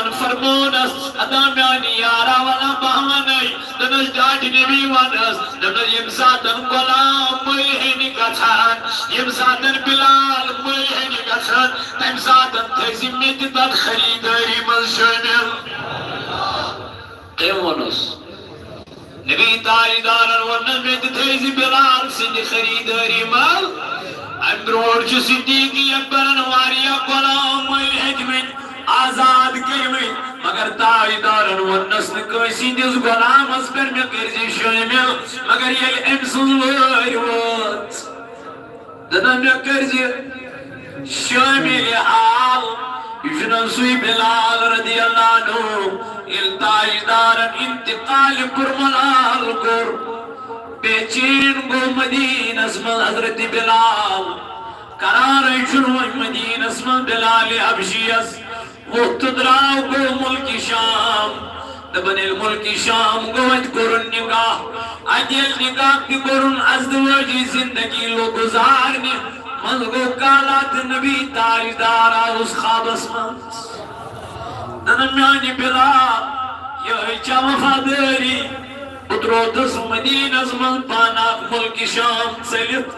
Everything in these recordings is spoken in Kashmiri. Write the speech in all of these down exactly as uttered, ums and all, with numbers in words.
فرمونس، ادا میانی یارا ولا بہمنے، دنس ڈاٹی نبی ونس، دنس یم ساتن غلام مٔلۍ ہیٚنہِ گژھان، یم ساتن بلال مٔلۍ ہیٚنہِ گژھان، تمہِ ساتن تھٲوزِ مےٚ تہِ تتھ خریدٲری منٛز شٲمِل۔ تٔمۍ ووٚنُس، نبی تاجدارن ووٚن نہٕ مےٚ تہِ تھٲوزِ بلال سٕنٛدِ خریدٲری منٛز۔ امہِ برونٛٹھ چھِ صدیق اکبرن واریاہ غلام مٔلۍ ہیٚتمٕتۍ، آزاد کٔرمٕتۍ، مگر تاجدارن ووٚننس نہٕ کٲنٛسہِ ہٕنٛدِس غلامس پٮ۪ٹھ مےٚ کٔرزِ شٲمِل، مگر ییٚلہِ أمۍ سٕنٛز وٲرۍ وٲژ۔ دپان مےٚ کٔرزِ شٲمِل حال۔ یہِ چھُنہٕ سُے بلال رضی اللہ عنہ، ییٚلہِ تاجدارن انتقال برملال کوٚر، بے چین گوٚو مدینس منٛز حضرت بلال۔ قرارٕے چھُنہٕ وۄنۍ مدینس منٛز بلال حبشیس۔ ووٚتھ تہٕ درٛاو گوٚو مُلکہِ شام۔ دَپان ییٚلہِ مُلکہِ شام گوٚو، اَتہِ کوٚرُن نِکاح۔ اَتہِ ییٚلہِ نِکاح تہِ کوٚرُن، ازدواجی زِندگی لوٚگ گُزارنہِ۔ منٛزٕ گوٚو کالا تہٕ نبی تاجدار آوُس خوابس منٛز۔ دَپان میانہِ بِلال، یِہوٚے چھےٚ وفادٲری؟ بہٕ ترٛووتھَس مدیٖنس منٛز پانہٕ اکھ مُلکہِ شام ژٔلِتھ۔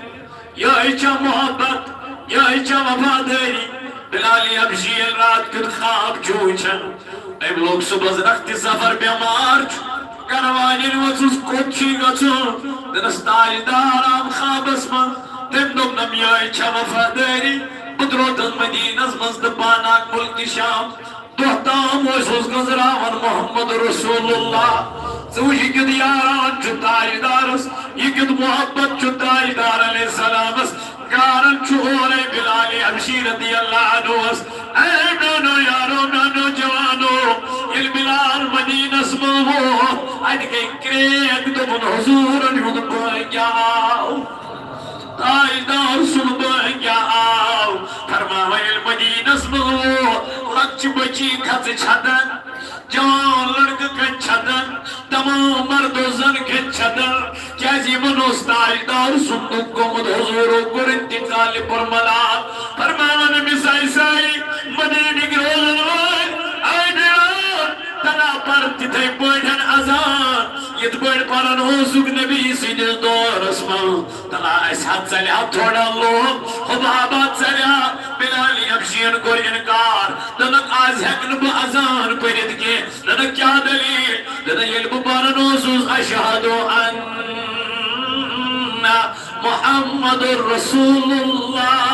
یہے چھا محبت، یہے چھا وفاداری۔ بلال حبشی ییٚلہِ رات کیُتھ خواب چھُ وٕچھان، أمۍ لوٚگ صُبحس رکھ تہِ سفر، بٮ۪مار چھُ، گرٕ والٮ۪ن ووٚژھُس کوٚت چھُے گژھُن؟ دوٚپنس تاجدار آو خوابس منٛز، تٔمۍ دوٚپ نم یہے چھا وفاداری۔ بہٕ درٛوتس مدیٖنس منٛز تہٕ پانہٕ آکھ مُلکہِ شام۔ دۄہ تام اوس اوس گنزراوان محمد رسول اللہ۔ ژٕ وٕچھ یہِ کیُتھ یاران چھُ تاجدارس، یہِ کیُتھ محبت چھُ تاجدار علیہ السلامس۔ گاران چھُ اورے بلال حبشی رضی اللہ عنہس۔ اے میانو یارو، میانو جوانو، ییٚلہِ بلال مدینس منٛز ووت، اتہِ گٔے کرٛیک، دوٚپُن حضوٗرن ہُنٛد بٲنگیا آو۔ تاجدار سُنٛد بٲنگیا آو۔ فرماوان ییٚلہِ مدیٖنس منٛز ووت، لۄکچہِ بچی کھژٕ چھتن، جوان لڑکہٕ کھٔتۍ چھتن، تمام مردو زن کھٔتۍ چھتن۔ کیازِ یِمن اوس تاجدار سُنٛد دُکھ گوٚمُت، حضوٗرو کوٚر انتقال برملال۔ فرماوان أمِس آیہِ سارے مدیٖنٕکۍ روزن وٲلۍ، اے بلال، تلا پر تِتھے پٲٹھۍ اذان، یِتھ پٲٹھۍ پران اوسُکھ نبی سٕنٛدِس دورس منٛز۔ تلا اَسہِ ہا ژَلہِ ہا تھوڑا لوم، حبابہ ژَلہِ ہا۔ بلال حبشین کوٚر انکار، دوٚپنکھ، "از ہٮ۪کہٕ نہٕ بہٕ اذان پٔرِتھ کینٛہہ۔" دوٚپنکھ، "کیٛاہ دٔلیٖل؟" دوٚپنکھ، "ییٚلہِ بہٕ پَران اوسُس، اشہد ان محمد رسول اللہ،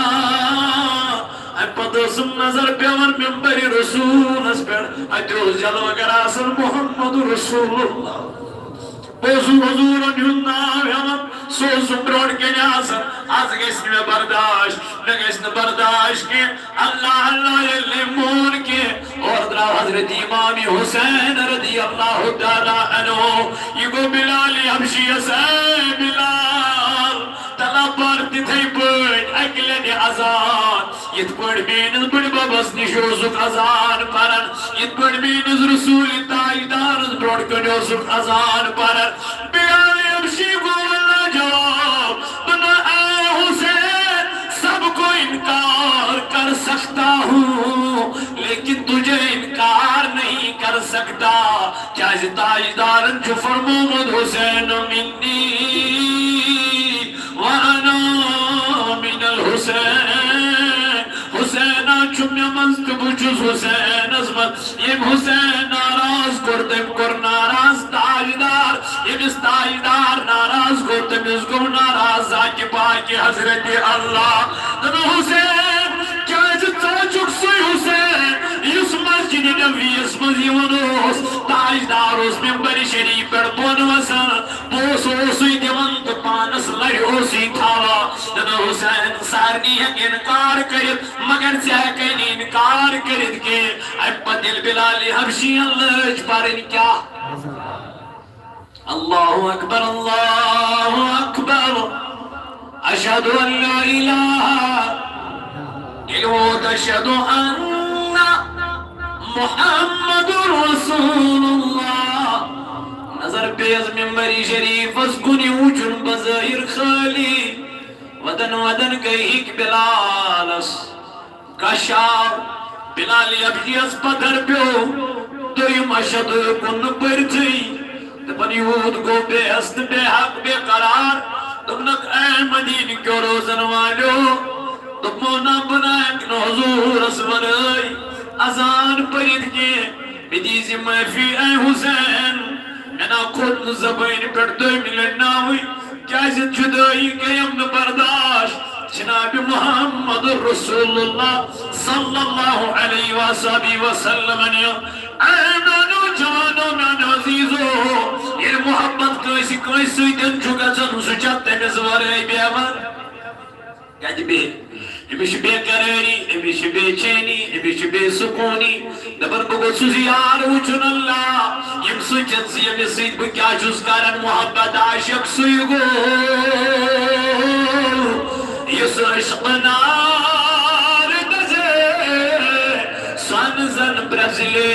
اَمہِ پتہٕ ٲسٕم نظر پٮ۪وان ممبرِ رسولس پٮ۪ٹھ، اَتہِ اوس جلوگر آسان محمد رسول اللہ۔" بہٕ اوسُس حضوٗرن ہُنٛد ناو ہٮ۪وان، سُہ اوسُم برٛونٛٹھ کَنہِ آسان۔ از گژھِ نہٕ مےٚ برداشت، مےٚ گژھِ نہٕ برداشت کینٛہہ۔ اللہ اللہ ییٚلہِ نہٕ مون کینٛہہ، اورٕ درٛاو حضرت امام حسین رضی اللہ تعالیٰ عنہ۔ یہِ گوٚو بلال حبشیَس، اے بلال، تلا پر تِتھے پٲٹھۍ اَکہِ لٹہِ اذان۔ یِتھ پٲٹھۍ میٲنِس بٕڈِ ببس نِش اوسُکھ اذان پران، یِتھ پٲٹھۍ میٲنِس رسول تاجدارس برونٛٹھ کنہِ اوسُکھ اذان پران۔ بلال حبشی گوٚو لاجواب، دوٚپُن، "اے حسین، سب کو انکار کر سکتا ہوں، لیکن تجھے انکار نہیں کر سکتا۔" کیازِ تاجدارن چھُ فرمومُت، "حسین منی وانا من الحسین۔" حسینا چھُ مےٚ منٛز تہٕ بہٕ چھُس حسینس منٛز۔ ییٚمۍ حسین ناراض کوٚر، تٔمۍ کوٚر ناراض تاجدار۔ ییٚمِس تاجدار ناراض کوٚر، تٔمِس گوٚو ناراض ذاتِ پاکِ حضرت اللہ۔ دوٚپُن، "حسین، کیازِ ژٕ چھُکھ سُے حسین یُس مسجدِ نبویَس منٛز یِوان اوس؟" تاجدار اوس ممبرِ شریف پٮ۪ٹھ بۄن وسان۔ پونٛسہٕ اوسُے دِوان تہٕ پانس لرِ اوسُے تھاوان۔ دوٚپُن، "حسین، سارنٕے ہٮ۪کہِ انکار کٔرِتھ، مگر ژےٚ ہٮ۪کے نہٕ انکار کٔرِتھ کینٛہہ۔" امہِ پتہٕ ییٚلہِ بلال حبشین لٲج پرٕنۍ کیٛاہ؟ اللہ اکبر، اللہ اکبر، اشہد ان لا الہ، ییٚلہِ ووت اشہد ان محمد رسول اللہ۔ نظر پیٚیَس ممبرِ شریفس کُن، یہِ وُچھُن بظٲہر خٲلی۔ وَدَن وَدَن گٔے ہِکۍ بِلالَس۔ کَش آو، بلال حبشیس پتھر پیوٚو، دوٚیِم اشہدو کُن نہٕ پٔرتھٕے۔ دپان، یوٗت گوٚو بے عزت، بے حق، بے قرار۔ دوٚپنکھ، اے مدینہٕ کیو روزن والیو، دوٚپمو، نہ، بہٕ نہ ہٮ۪کہٕ نہٕ حضوٗرس ورٲے اذان پٔرِتھ کینٛہہ۔ مےٚ دیٖزِ معٲفی، اے حسین، مےٚ نہ کھوٚت نہٕ زبٲنۍ پٮ۪ٹھ دوٚیمہِ لٹہِ ناوٕے، کیازِ جدٲیی گٔیم نہٕ برداشت۔ جناب محمد رسول اللہ صلی اللہ علیہ وآلہ وسلم نے، اے میانیو جوانو، میانیو عزیزو، ییٚلہِ محبت کٲنٛسہِ کٲنٛسہِ سۭتۍ چھُ گژھان، سُہ چھا تٔمِس ورٲے بیٚہوان؟ کتہِ بیٚہہِ؟ أمِس چھِ بے قرٲری، أمِس چھِ بے چینی، أمِس چھِ بے سکوٗنی۔ دپان، بہٕ گوٚژھُس یار وٕچھُن اللہ، ییٚمہِ سۭتۍ چھَس ییٚمِس سۭتۍ بہٕ کیٛاہ چھُس کران محبت، عاشق سُے گوٚو، یُس عشق نار دزے سۄنہٕ زن پرٛزلے۔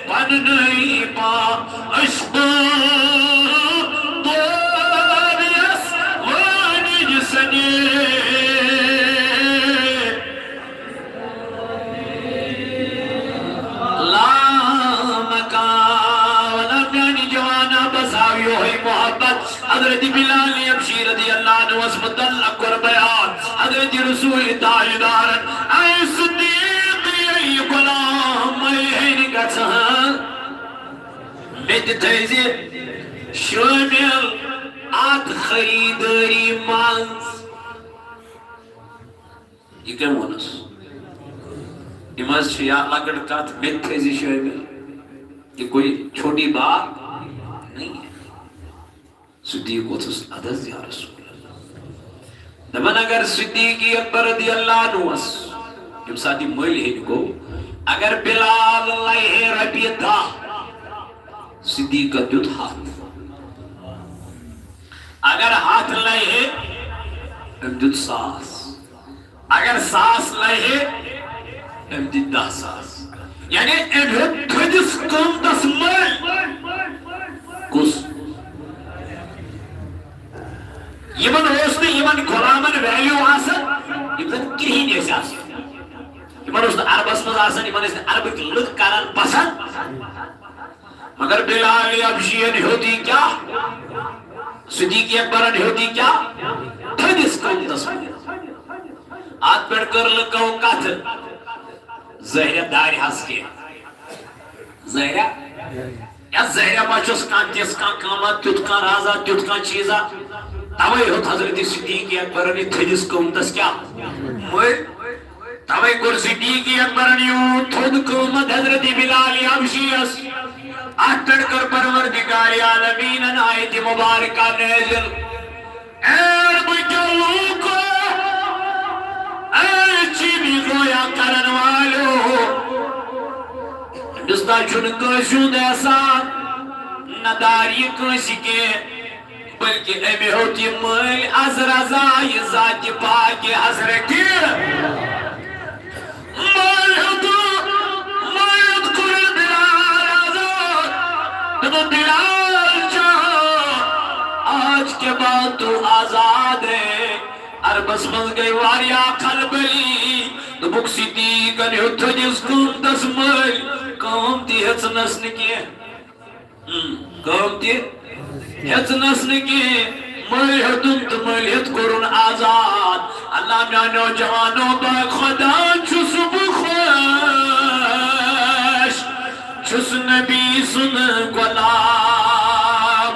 پننُے پا عشق توریس وٲنِج سنے۔ لامکان۔ میانہِ جوانا، بس آو یوہے محبت۔ حضرت بلال حبشی رضی اللہ عنہس متعلق کوٚر بیان۔ حضرت رسول تاجدارن، اے صدیق، اے غلام، اے ہیٚنۍ گژھان۔ مےٚ تہِ تھٲیزِ شٲمِل اتھ خریدٲری منٛز۔ یہِ کٔمۍ ووٚنُس؟ یِم حظ چھِ یا لۄکٕٹ کتھ، مےٚ تہِ تھٲیزِ شٲمِل۔ یہ کوئی چھوٹی بات نہیں ہے۔ صدیق ووٚتھُس، اَدٕ حظ یا رسول اللہ۔ دَپان، اگر صدیق اکبر رضی اللہ عنہس ییٚمہِ ساتہٕ یہِ مٔلۍ ہیٚنہِ گوٚو، اگر بلال لایہِ ہے رۄپیہِ دَہ، صدیقن دیُت ہَتھ۔ اگر ہَتھ لایہِ ہے، أمۍ دیُت ساس۔ اگر ساس لایہِ ہے، أمۍ دِتۍ دَہ ساس۔ یعنی أمۍ ہیوٚت تھٔدِس قۭمتس مٔلۍ۔ کُس؟ یِمن اوس نہٕ یِمن غلامن value آسان، یِم زن کِہیٖنۍ ٲسۍ آسان۔ یِمن اوس نہٕ عربس منٛز آسان، یِمن ٲسۍ نہٕ عربٕکۍ لُکھ کران پسنٛد۔ مگر بلال حبشین ہیوٚت یہِ کیٛاہ؟ صدیق اکبرن ہیوٚت یہِ کیٛاہ؟ تھٔدِس قۭمتس منٛز۔ اتھ پٮ۪ٹھ کٔر لُکو کتھ، ظٲہرہ دارِ ہس کینٛہہ۔ ظٲہرہ، یا ظٲہرہ ما چھُس کانٛہہ تِژھ کانٛہہ قۭمت، تیُتھ کانٛہہ رازا، تیُتھ کانٛہہ چیٖزا؟ توے ہیوٚت حضرت صدیق اکبرن یہِ تھٔدِس قۭمتس کیٛاہ؟ مٔلۍ۔ توے کوٚر صدیق اکبرن یوٗت تھوٚد قۭمت حضرت بلال حبشیس۔ اتھ پٮ۪ٹھ کٔر پروردگار عالمیٖنن آیت مبارکہ نٲزِل، اے عربٕکیو لوٗکو، اے چینی گویا کرن والیو، ہندوستان چھُنہٕ کٲنٛسہِ ہُنٛد احسان، نہ دار یہِ کٲنٛسہِ کینٛہہ۔ بلکہ أمۍ ہیوٚت یہِ مٔلۍ از رضایہِ ذاتِ پاکِ حضرتِ۔ مٔلۍ ہیوٚت، مٔلۍ ہیوٚت کوٚرُن بلال آزاد۔ دوٚپُن، بلال جان، آج کے بعد تو آزاد ہے۔ عربس منٛز گٔے واریاہ کھلبلی۔ دوٚپُکھ، صدیقن ہیوٚت تھٔدِس قۭمتس مٔلۍ، کٲم تہِ ہیٚژنس نہٕ کینٛہہ۔ ہم، کٲم تہِ ہیٚژنس نہٕ کینٛہہ، مٔلۍ ہیوٚتُن تہٕ مٔلۍ ہیوٚت کوٚرُن آزاد۔ اللہ میانیو جوانو، بہٕ خۄدا چھُس بہٕ خۄش، چھُس نبی سُنٛد غلام۔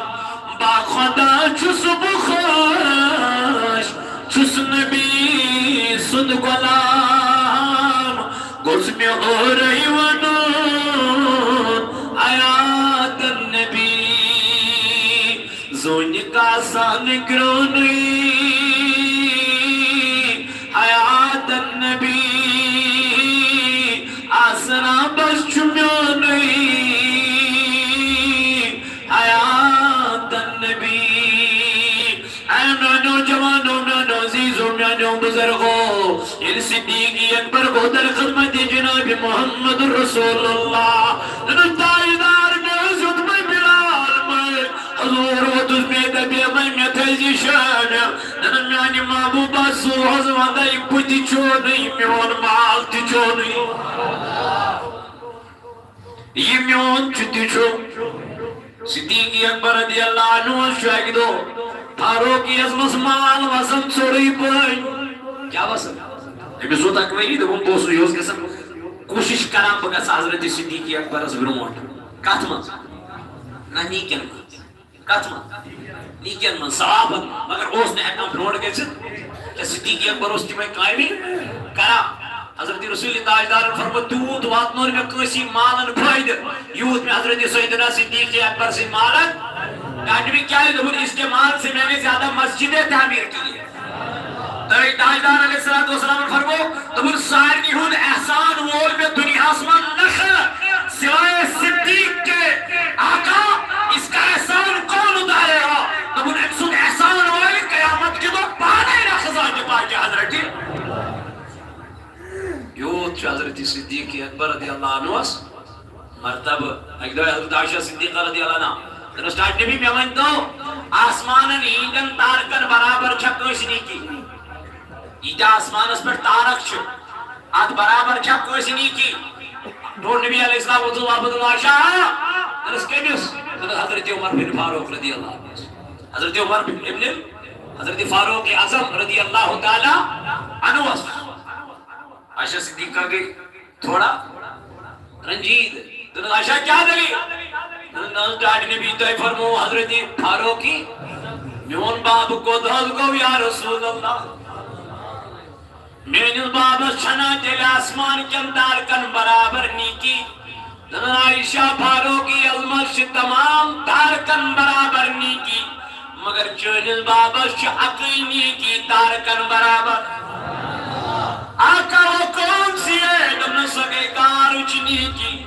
بہٕ خۄدا چھُس بہٕ خۄش، چھُس نبی سُنٛد غلام۔ گوٚژھ مےٚ اورَے وَنُن حیات النبی، زوٗنہِ کاسان گرٛونٕے حیات النبی، آسرا بس چھُ میونُے حیات النبی۔ اے میانیو جوانو، میانیو عزیزو، میانیو بزرگو، ییٚلہِ صدیق اکبر گوٚو در خدمت جناب محمد رسول اللہ، دوٚپُن، تاجدار، مےٚ حظ ہیوٚت مےٚ بلال مٔلۍ۔ حضور روٗدُس بے دَبے وۄنۍ مےٚ تھٲیزِ شامہِ۔ دوٚپُن، میٛانہِ محبوٗبہ، صُبحَس وَندَے بہٕ تہِ چونُے، میون مال تہِ چونُے۔ یہِ میون چھُ تہِ چھُ۔ صدیق اکبر رضی اللہ عنہ چھُ اَکہِ دۄہ فاروقی اعظمس مال وَسان ژوٚرُے پٲنۍ۔ کیٛاہ وَسان؟ أمِس ووت اَکہِ ؤری، دوٚپُن، بہٕ اوسُس یہِ اوس گژھان کوٗشِش کران، بہٕ گژھٕ حضرت صدیق اکبرس برونٛٹھ۔ کَتھ منٛز؟ نہ نیٖکٮ۪ن منٛز۔ کتھ منٛز؟ نیکین منٛز، ثوابن منٛز۔ مگر اوس نہٕ ہٮ۪کان برونٛٹھ گٔژھِتھ کینٛہہ۔ صدیق اکبر اوس تِمے کامہِ کران۔ حضرت رسول تاجدارن فرموو، تیوٗت واتنوو نہٕ مےٚ کٲنٛسی مالن فٲیدٕ، یوٗت مےٚ حضرت سیدنا صدیق اکبر سٕنٛدۍ مالن۔ کاٹوی کیٛازِ؟ دوٚپُن، اس کے مال سے میں نے زیادہ مسجدیں تعمیر کی ہیں۔ تہٕ تاجدار علیہ الصلوۃ والسلام فرموو، دوٚپُن، سارنٕے ہُنٛد احسان وول مےٚ دُنیاہَس منٛز نَکھٕ سوائے صدیق کے۔ آقا، اس کا احسان کون اتارے گا؟ دوٚپُن، أمۍ سُنٛد احسان والہِ قیامت کہِ دۄہ پانے نَکھٕ ذاتِ پاکہِ حضرتِ۔ یوٗت چھُ حضرت صدیق اکبر رضی اللہ عنہس مرتبہٕ۔ اَکہِ دۄہ حضرت عائشہ صدیقہ رضی اللہ عنہا، دوٚپنَس، ٹاٹھۍ نبی، مےٚ ؤنۍ تو، آسمانن ہٕنٛدٮ۪ن تارکن برابر چھا کٲنٛسہِ نیکی؟ ییٖتیٛاہ آسمانس پٮ۪ٹھ تارک چھِ، اتھ برابر چھا کٲنٛسہِ نیکی؟ دوٚپ نبی علیہ السلام، ووٚتھُس واپس، دوٚپُن، عائشہ، دوٚپنَس، کٔمِس؟ دوٚپنَس، حضرت عمر بن فاروق رضی اللہ عنہ۔ حضرت عمر بن ابن حضرت فاروق اعظم رضی اللہ تعالیٰ عنہ۔ عائشہ صدیقہ گٔے تھوڑا رنجید۔ دوٚپنَس، عائشہ، کیٛاہ دٔلیٖل؟ دوٚپنَس، ٹاٹھۍ نبی، تۄہہِ فرموو حضرت فاروقی، میون باب کوٚت حظ گوٚو یا رسول اللہ؟ میٲنِس بابس چھنا تیٚلہِ آسمان کٮ۪ن تارکن برابر نیکی؟ دوٚپُن، عائشہ، فاروقی اعظمس چھِ تمام تارکن برابر نیکی، مگر چٲنِس بابس چھِ اکٕے نیکی تارکن برابر۔ آقا، وہ کون سی ہے؟ دوٚپنَس، سۄ گٔے کارٕچ نیکی۔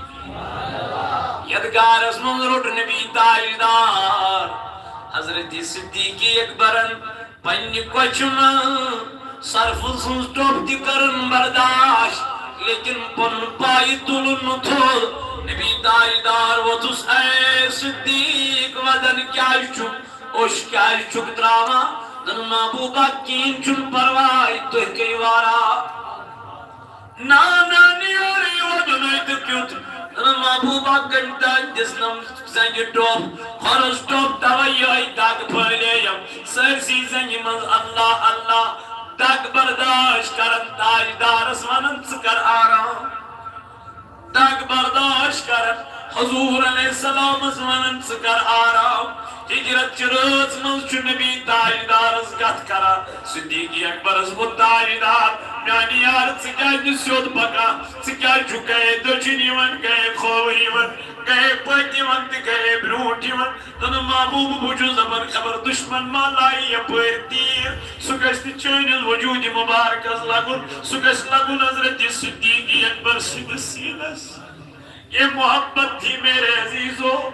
یتھ گارس منٛز روٚٹ نبی تاجدار حضرت صدیق اکبرن پننہِ کۄچھِ منٛز سرفہٕ سٕنٛز ٹۄپھ تہِ کٔرٕن برداش، لیکن پنُن پایہِ تُلُن نہٕ تھوٚد۔ نبی تاجدار ووٚتھُس، اے صدیق، ودن کیٛازِ چھُکھ، اوٚش کیٛازِ چھُکھ تراوان؟ دوٚپُن، محبوبہ، کِہیٖنۍ چھُنہٕ پرواے، تُہۍ کٔرِو آرام۔ نا، نا، نیرٕے وۄدُن اَتہِ کیُتھ۔ محبوبہ گنٹا دِژنم زنگہِ ٹوپھ، کھۄرس ٹوپھ، توے یِہوٚے دگ پھٔہلییَم سٲرسٕے زنگہِ منٛز۔ اللہ، اللہ، دگ برداشت کرن تاجدارس ونان، ژٕ کر آرام۔ دگ برداشت کرن حضور علیہ السلامس ونان، ژٕ کر آرام۔ ہجرت چہِ رٲژ منٛز چھُ نبی تاجدارس گتھ کران۔ صدیق اکبرس ووٚن، تاجدار، میانہِ یار، ژٕ کیازِ نہٕ سیوٚد پکان؟ ژٕ کیازِ چھُکھ ہے دٔچھِنۍ یِوان، ہے کھووُر یِوان، ہے پٔتۍ یِوان تہٕ ہے برونٛٹھ یِوان؟ دوٚپُن، محبوب، بہٕ چھُس دپان، خبر دُشمن ما لایہِ یپٲرۍ تیٖر، سُہ گژھِ نہٕ چٲنِس وجوٗدِ مُبارکس لگُن، سُہ گژھِ لگُن حضرت صدیق اکبر سٕنٛدِس سیٖنس۔ یہ محبت تھی میرے عزیزو،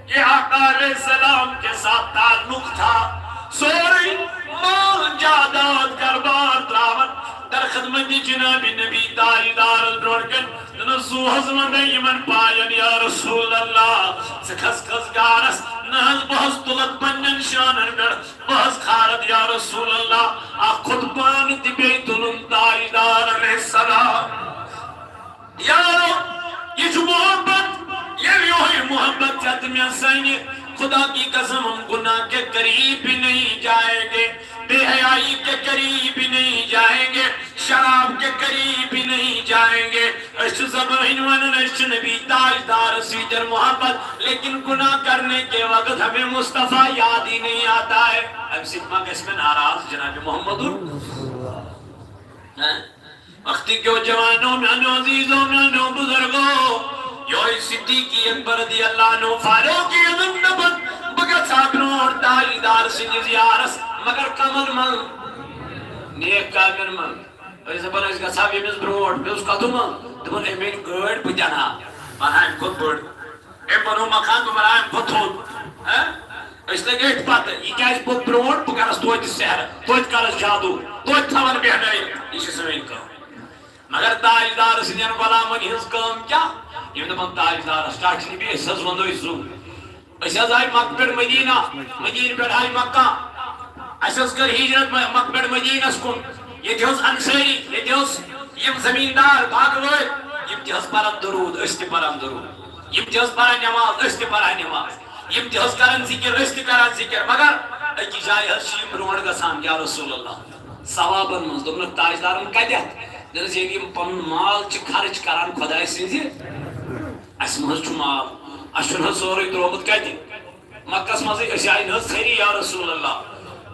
یہ آقا علیہ السلام کے ساتھ تعلق تھا۔ سورُے مال جاداد گھر بار تراون در خدمت جناب نبی تاجدار برونٛٹھ کن۔ دوٚپنَس، زُوہَس وَنَے یِمَن پایَن، یا رسول اللہ، ژٕ کھس کھس گارَس، نہ حظ بہٕ حظ تُلَتھ پنٛنٮ۪ن شانَن پٮ۪ٹھ، بہٕ حظ کھارَتھ یا رسول اللہ اَکھ خۄد پانہٕ تہِ بیٚیہِ تُلُن تاجدار علیہ السلام۔ یارو، یہِ چھُ محبت۔ ییٚلہِ یِہوٚے محبت ژےٚ تہٕ مےٚ سانہِ خدا کی قسم، ہم گناہ کے قریب بھی نہیں جائیں گے، بے حیائی کے قریب بھی نہیں جائیں گے، شراب کے قریب بھی نہیں جائیں گے۔ أسۍ چھِ زبٲنۍ وَنان، أسۍ چھِ نبی تاجدار سۭتۍ محبت، لیکن گناہ کرنے کے وقت ہمیں مصطفیٰ یاد ہی نہیں آتا ہے۔ اَمہِ سۭتۍ ما گژھِ مےٚ ناراض جناب محمد؟ ہاں؟ وقت کیو جوانو، میانو عزیزو، میانو بزرگو، یوہے صدیق اکبر رضی اللہ عنہ فاروق اعظم دپان، بہٕ گژھٕ ہا برونٛٹھ تاجدار سٕنٛدِس یارس، مگر کمن منٛز؟ نیک کامٮ۪ن منٛز۔ أسۍ دپان، أسۍ گژھٕ ہا ییٚمِس برونٛٹھ، مےٚ اوس کتھٕ منٛز، دوٚپُن، أمۍ أنۍ گٲڑۍ، بہٕ تہِ انہٕ ہا، بہٕ انہٕ ہا امہِ کھۄتہٕ بٔڑ۔ أمۍ بنوو مکان، بہٕ بناوٕ امہِ کھۄتہٕ تھوٚد۔ ہہ؟ أسۍ لٔگۍ أتھۍ پتہٕ، یہِ کیازِ پوٚک برونٛٹھ؟ بہٕ کرس توتہِ سحر، توتہِ کرس جادو، توتہِ تھاون بیہنٲیِتھ۔ یہِ چھِ سٲنۍ کٲم۔ مگر تاجدار سٕنٛدٮ۪ن غلامن ہٕنٛز کٲم کیٛاہ؟ یِم دپان تاجدارس، ٹاٹھۍ نبی، أسۍ حظ ونو زُو۔ أسۍ حظ آے مکہٕ پٮ۪ٹھ مدینہ، مدینہ پٮ۪ٹھ آے مکہ۔ اَسہِ حظ کٔر ہجرت م-، مکہٕ پٮ۪ٹھ مدینس کُن۔ ییٚتہِ حظ انصٲری، ییٚتہِ حظ یِم زمیٖندار، باغہٕ وٲلۍ، یِم تہِ حظ پرن درود، أسۍ تہِ پرن درود۔ یِم تہِ حظ پرن نماز، أسۍ تہِ پرن نماز۔ یِم تہِ حظ کرن ذکر، أسۍ تہِ کرن ذکر۔ مگر أکِس جایہِ حظ چھِ یِم برونٛٹھ گژھان، یا رسول اللہ، ثوابن منٛز۔ دوٚپنکھ، تاجدارن کتٮ۪تھ؟ دوٚپنس، ییٚلہِ یِم پنُن مال چھِ خرٕچ کران خۄداے سٕنٛزِ، اَسہِ ما حظ چھُ مال؟ اَسہِ چھُنہٕ حظ سورُے ترٛوومُت کَتہِ؟ مکس منٛزٕے أسۍ آیہِ نہٕ حظ ژھٔری، یا رسول اللہ۔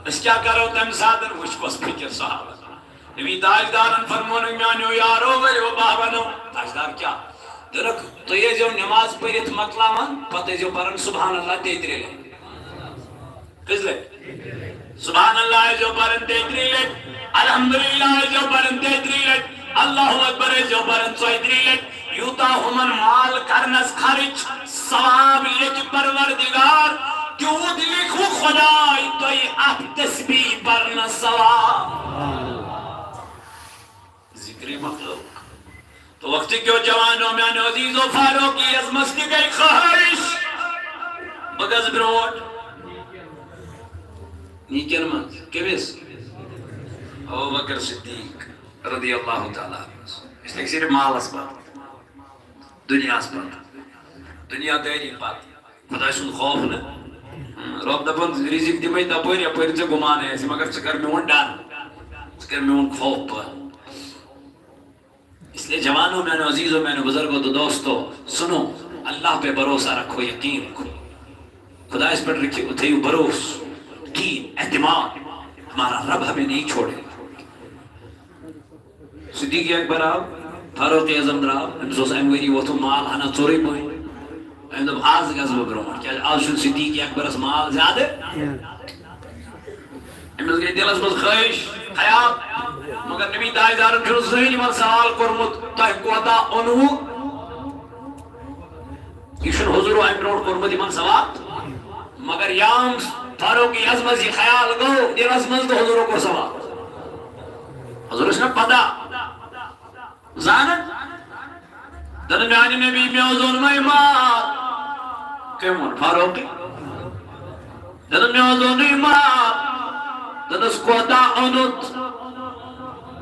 أسۍ کیٛاہ کرو تَمہِ ساتہٕ؟ وٕچھ کۄس فِکر صحابس۔ نبی تاجدارن فرمونکھ، میٛانیو یارو، ؤرِو بابنو۔ تاجدار کیٛاہ؟ دوٚپنکھ، تُہۍ ٲسۍزیو نٮ۪ماز پٔرِتھ مۄکلاوان، پتہٕ ٲسۍزیو پران سبحان اللہ تیٚیہِ ترٛےٚ لٹہِ۔ کٔژِ لٹہِ؟ سبحان اللہ ٲسۍزیو پران تیٚیہِ ترٛےٚ لٹہِ، الحمدللہ ٲسۍزیو پران تیٚیہِ ترٛےٚ لٹہِ، اللہ اکبر ٲسۍزیو پران ژۄیہِ ترٛےٚ لٹہِ۔ یوٗتاہ ہُمن مال کرنس خرٕچ، ثواب لیکھِ پروردگار، تیوٗت لیکھوٕ خۄداے تۄہہِ اتھ تسبیح پرنس ثواب۔ ذکرٕے مۄکلٲو۔ تو وقتہٕ کیو جوانو، میانیو عزیزو، فاروق اعظمس تہِ گٔے خٲہِش، بہٕ گژھٕ برونٛٹھ۔ نیکن منٛز کٔمِس؟ ابو بکر صدیق رضی اللہ تعالیٰ عنہ۔ اس لیے صرف مالس پتہٕ، دُنیاہس پتہٕ، دُنیا دٲری پتہٕ۔ خۄداے سُنٛد خوف نہٕ۔ رۄب دَپان، رِزِق دِمَے تَپٲرۍ، یَپٲرۍ ژےٚ گُمانٕے آسہِ، مگر ژٕ کر میون ڈَر، ژٕ کر میون خوف پٲدٕ۔ اس لیے جوانوں، میانو عزیزوں، میانو بزرگوں، تو دوستو، سنو، اللہ پہ بھروسہ رکھو، یقین رکھو۔ خدا اس پر رکھیے، تھیو بھروس، یقین، اعتماد۔ ہمارا رب ہمیں نہیں چھوڑے۔ صدیق اکبر آو، فاروق اعظم درٛاو، أمِس اوس اَمہِ ؤری ووٚتھمُت مال ہنا ژوٚرُے پٔہۍ۔ أمۍ دوٚپ، "آز گژھٕ بہٕ برونٛٹھ، کیٛازِ آز چھُنہٕ صدیق اکبرس مال زیادٕ۔" أمِس گٔے دِلس منٛز خٲہِش، خیال، مگر نبی تاجدارن چھُنہٕ زٕہٕنۍ یِمن سوال کوٚرمُت، "تۄہہِ کوتاہ اوٚنوُ؟" یہِ چھُنہٕ حضورو اَمہِ برونٛٹھ کوٚرمُت یِمن سوال، مگر یام فاروق اعظمس یہِ خیال گوٚو دِلس منٛز تہٕ حضورو کوٚر سوال۔ حضورس چھنا پتہ، زانن؟ دن میانہِ نبی مےٚ اوس اوٚنمُت مال۔ کٔمۍ ووٚن؟ فاروقی۔ دن مےٚ اوس اوٚنمُت مال۔ دنس کوتاہ اوٚنُت؟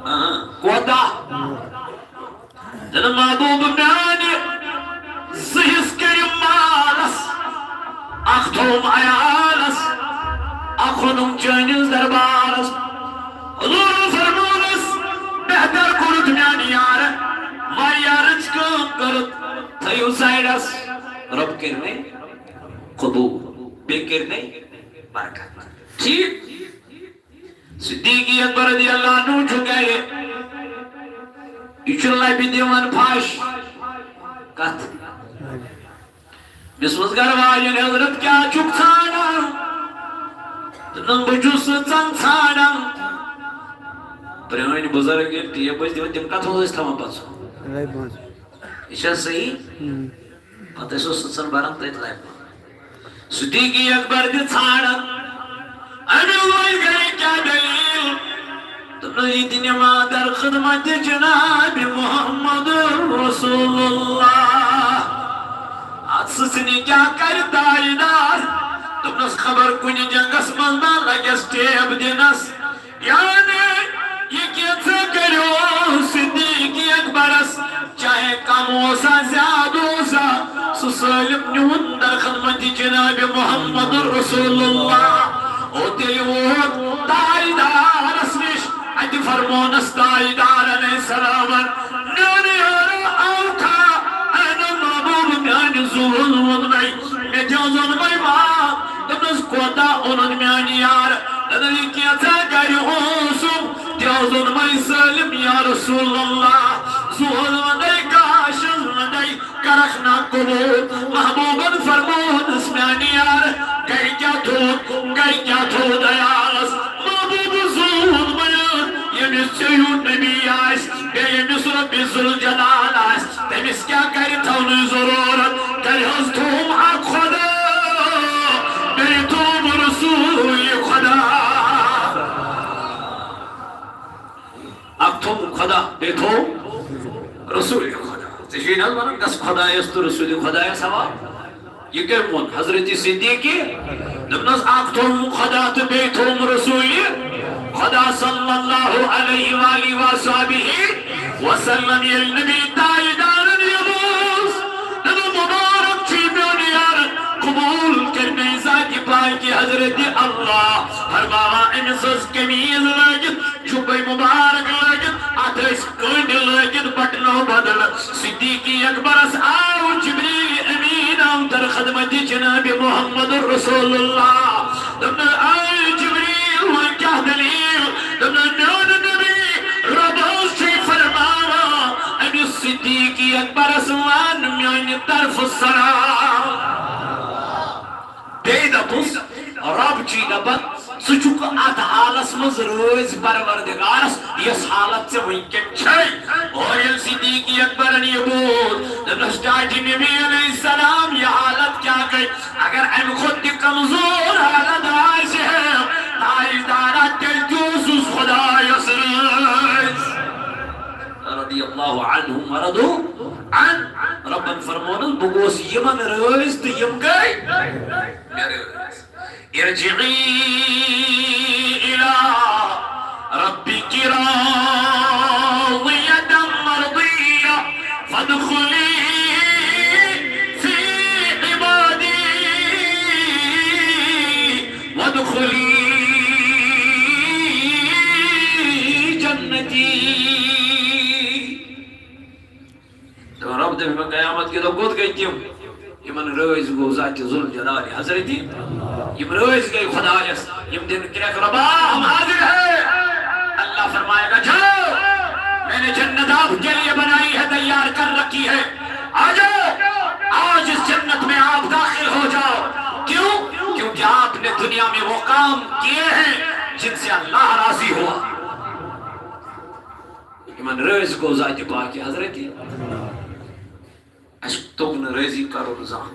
اہن، کوتاہ؟ دن محبوب میانہِ، زٕ حصہٕ کٔرِم مالس، اکھ تھوٚوُم عیالس، اکھ اوٚنُم چٲنِس دربارس۔ حضور فرمونس، بہتر کوٚرُتھ میانہِ یارٕ، وۄنۍ یارٕچ کٲم کٔرٕتھ تھٲیِو سایڈس۔ رۄب کٔرۍ مےٚ قبوٗل، بیٚیہِ کٔرۍ مےٚ برکت۔ ٹھیٖک؟ صدیق اکبر رضی اللہ عنہ چھُ گرِ، یہِ چھُ لبہِ دِوان پھش۔ کتھ؟ مےٚ ووٚنُس گرٕ واجٮ۪ن، "حضرت، کیٛاہ چھُکھ ژھانڈان؟" دوٚپنَس، "بہٕ چھُس سٕژن ژھانڈان۔" پرٛٲنۍ بُزرگ ییٚلہِ ٹیپ ٲسۍ دِوان، تِم کَتھ منٛز ٲسۍ تھاوان پَتہٕ سُہ؟ لبہِ منٛز۔ یہِ چھا صحیح؟ ہم۔ پَتہٕ ٲسۍ سُہ سٕژن بَران تٔتھۍ لبہِ منٛز۔ صدیق اکبر تہِ ژھانڈان۔ أمِس وۄنۍ گٔے کیٛاہ دٔلیٖل؟ دوٚپنَس، "یہِ تہِ نِمہٕ در خدمت جناب محمد رسول اللہ۔" اتھ سٕژنہِ کیٛاہ کرِ تاجدار؟ دوٚپنَس، "خبر کُنہِ جنگس منٛز ما لگٮ۪س ٹیپ دِنس۔" یعنی، یہِ کینٛژھا کریو صدیق اکبرس، چاہے کم اوسا، زیادٕ اوسا، سُہ سٲلِم نیوٗن در خدمت جناب محمد رسول اللہ۔ او تیٚلہِ ووت تاجدارس نِش، اتہِ فرمونس تاجدار علیہ السلامن، "میانہِ یارو آوکھا، اے نہ محبوب میانہِ زُوَن ووٚنمَے، مےٚ تہِ اوس اوٚنمُت مال۔" دوٚپنَس، "کوتاہ اوٚنُن میانہِ یارٕ؟" دوٚپنَس، "یہِ کینٛژھا گرِ اوسُم، تہِ اوس اوٚنمُت سٲلِم یا رسول اللہ۔ زُوَن ووٚنمَے، گاشَن ووٚنمَے، کرکھ نا قبول؟" محبوبن فرمونس، "میانہِ یار، گرِ کیٛاہ تھوٚوُتھ، گرِ کیٛاہ تھوٚوُتھ عیالس؟" محبوب زوٗن وَنان، ییٚمِس ژےٚ ہیوٗ نبی آسہِ، بیٚیہِ ییٚمِس رۄبِ ذوالجلال آسہِ، تٔمِس کیٛاہ کرِ تھاونٕچ ضروٗرت؟ تیٚلہِ حظ تھوٚوُم اکھ خۄدا، بیٚیہِ تھوٚوُم رسول خۄدا۔ اکھ تھوٚو خۄدا، بیٚیہِ تھوٚو رسول خۄدا۔ ژےٚ چھُے نہ حظ وَنان، گژھ خۄدایَس تہٕ رسول خۄدایَس حوالہٕ؟ یہِ کٔمۍ ووٚن؟ حضرت صدیقی۔ دوٚپنَس، اَکھ تھوٚوُم خدا تہٕ بیٚیہِ تھوٚوُم رسوٗلِ خدا صلی اللہ علیہ وآلہ وصحبہ وسلم۔ ییٚلہِ نبی تاجدارن یہِ بوٗز، دوٚپُن، مُبارک چھُے میون یار، قبوٗل کٔرۍ مےٚ ذاتِ پاکہِ حضرت اللہ۔ فرماوان، أمِس ٲس قمیٖض لٲگِتھ، جُبَے مُبارک لٲگِتھ، اَتھ ٲسۍ کٔنٛڈۍ لٲگِتھ بٹنو بدل۔ صدیقی اکبرس آو جبریل امین، آو در خدمت جناب محمد رسول اللہ۔ دوٚپنَس، اے جبریل، وۄنۍ کیٛاہ دٔلیٖل؟ دوٚپنَس، میون نبی، رۄب حظ چھُے فرماوان، أمِس صدیقی اکبرس وَن میانہِ طرفہٕ سلام۔ بیٚیہِ دوٚپُس، رۄب چھُے دَپان، ژٕ چھُکھ اَتھ حالس منٛز رٲضۍ پروردگارس، یۄس حالت ژےٚ وٕنکیٚن چھے۔ اور ییٚلہِ صدیقی اکبرن یہِ بوٗز، دوٚپنَس، ٹاٹھہِ نبی علیہ السلام، یہِ حالت کیٛاہ گٔے؟ اگر اَمہِ کھۄتہٕ تہِ کمزور حالت آسہِ ہے، تاجدارا، تیٚلہِ تہِ اوسُس خدایس رٲضۍ۔ رضی اللہ عنہم ورضوا عنہ۔ رۄبن فرمونس، بہٕ گوس یِمن رٲضۍ تہٕ یِم گٔے مےٚ رٲضۍ۔ ارجعی الی ربک راضیة مرضیة فادخلی فی عبادی وادخلی جنتی۔ دپان، رۄب دپہِ مےٚ قیامت کہِ دۄہ کوٚت گٔے تِم؟ یِمن رٲضۍ گوٚو ذاتِ ذوالجلالِ حضرتی۔ یِم رٲضۍ گٔے خدایس، یِم دِن کرٛٮ۪کھ، رۄبا، ہم حاضر ہیں۔ اللہ فرمائے گا، جاؤ، میں نے جنت آپ کے لیے بنائی ہے، تیار کر رکھی ہے، آ جاؤ، آج اس جنت میں آپ داخل ہو جاؤ۔ کیوں؟ کیونکہ آپ نے دنیا میں وہ کام کیے ہیں جن سے اللہ راضی ہوا۔ یِمن رٲضۍ گوٚو ذاتِ پاکہِ حضرتی۔ اَسہِ توٚگ نہٕ رٲضی کَرُن زانٛہہ۔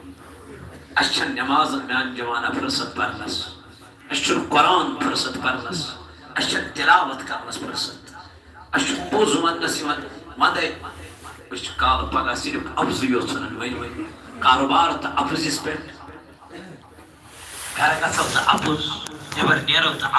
اَسہِ چھَنہٕ نٮ۪مازَن میٛانہِ جوانہ فٕرصت پَرنَس۔ اَسہِ چھُنہٕ قرآن فٕرصت پَرنَس۔ اَسہِ چھَنہٕ تِلاوت کَرنَس فٕرصت۔ اَسہِ چھُ پوٚز وَننَس یِوان وَندَے۔ أسۍ چھِ کالہٕ پَگاہ صرف اَپزُے یوت ژھٕنان ؤنۍ ؤنۍ۔ کاروبار تہٕ اَپزِس پٮ۪ٹھ۔ گَرٕ گژھو تہٕ اَپُز، نٮ۪بَر نیرو تہٕ